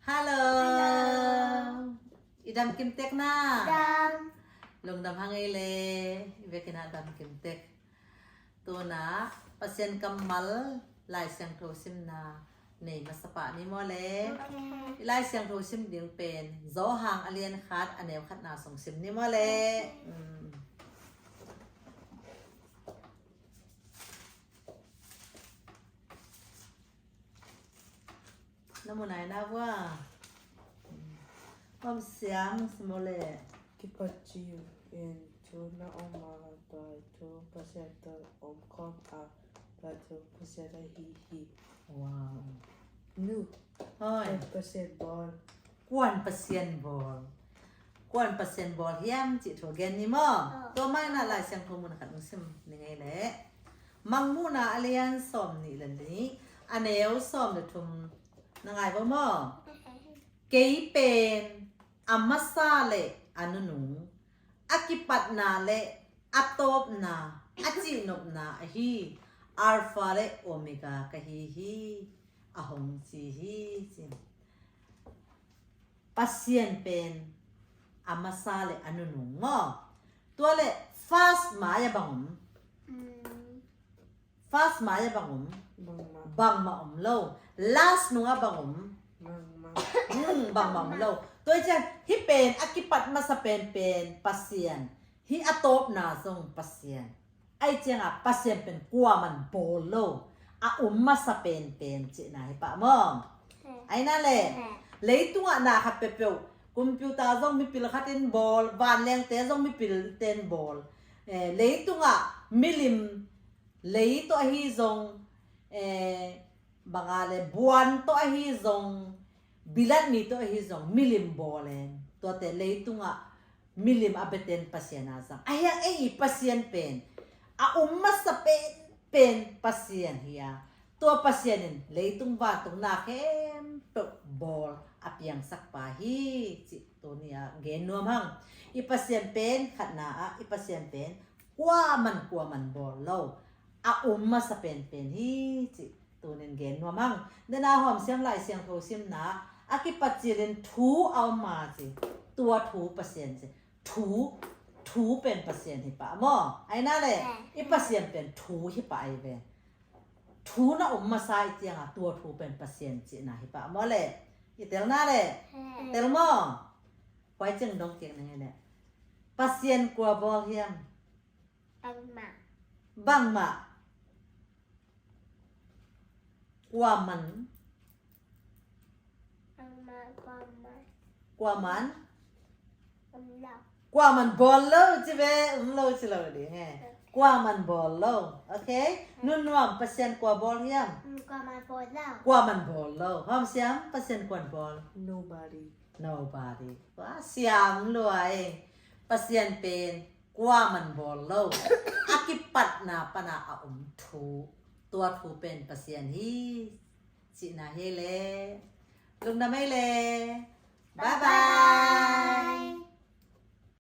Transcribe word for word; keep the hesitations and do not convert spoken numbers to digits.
Hello. Hello. I dam kim tek na? Dam. Lungdam hang ei le. I vekin a dam kim tek. Tuna Pasian kammal Lai Siangtho simna nei masa pah ni maw le? Okay. I Lai Siangtho sim ding pen Johan a lian khat a neu khatna sung sim ni maw le? Okay. Mm. Na mu nai na vua. Om siang, sim maw le. Kipat cil in thu na om a, tua thu Pasian tawh om khawm a, tua thu Pasian ahi hi. Wow. Nu. Hoi. Kuan Pasian bawl. Kuan Pasian bawl. Kuan Pasian bawl hiam cih thu gen ni maw? Oh. Tua mah in a Lai Siangtho mun khat hong sim ni ngei le. Mangmuhna a lian sawm nih le nih, a neu sawm le thum na ngai vo maw? Kei pen a masa le a nunung, a kipatna le a tawpna, a cihnopna ahi, Alpha le Omega ka hi hi, a hong ci hi, ci. Pasian pen a masa le a nunung maw? Tua le first mai a bang om? Mm. First mai a bang om? Bangmah. Bangmah om lo. Last nung a bang om? Bangmah. Hmm, bangmah om lo. Tua hi ciang, hih pen a kipat masa penpen Pasian, hih a tawpna zong Pasian. Ahih ciangin Pasian pen kuaman bawl lo, a om masa penpen cihna hi pah maw? He. Ahi na le, he, leitungah na khat peuhpeuh, computer zong mipil khat in bawl, vanlengte zong mipil ten bawl. Eh, leitungah milim, lei tawh ahi zong, eh, bang a le, buan tawh ahi zong, bilat mi tawh ahi zong, milim bawl e. Tuate leitungah milim a biaten Pasian a zang. Ahi hang ei i Pasian pen, a om masa penpen Pasian hi a, tua Pasian in leitung vantung na khempeuh bawl a piangsak pa hi, cih tuni a gen nuam hang. I Pasian pen khatna ah, i Pasian pen kuaman, kuaman bawl lo, a om masa penpen hi, cih tunin gen nuam hang. Nena hawm siam Lai Siangtho simna, a kipat cilin thu a om a ci. Tua thu Pasian ci. Thu, thu pen Pasian hi pah maw? Ahi na le, i Pasian pen thu hi pah ahi ve. Thu na om masa i ciangin tua thu pen Pasian cihna hi pah maw le? I tel na le? Tel maw? Huai ciang dong kik na ngei le. Pasian kua bawl hiam? Bangmah. Bangmah. Kuaman. Bangmah, kuaman. Kuaman. Om lo. Kuaman bawl lo ci ve, om lo ci lo ding e. Kuaman bawl lo. Okay? Nunnuam, Pasian kua bawl hiam? Mm, kuaman bawl lo. Kuaman bawl lo. Hawm siam, Pasian kuan bawl? Nobody. Nobody. Wah, siam lua e. Pasian pen kuaman bawl lo. A kipatna pana a om thu. Tua thu pen Pasian hi. Cihna hi le. Lungdam ei le. Bye bye.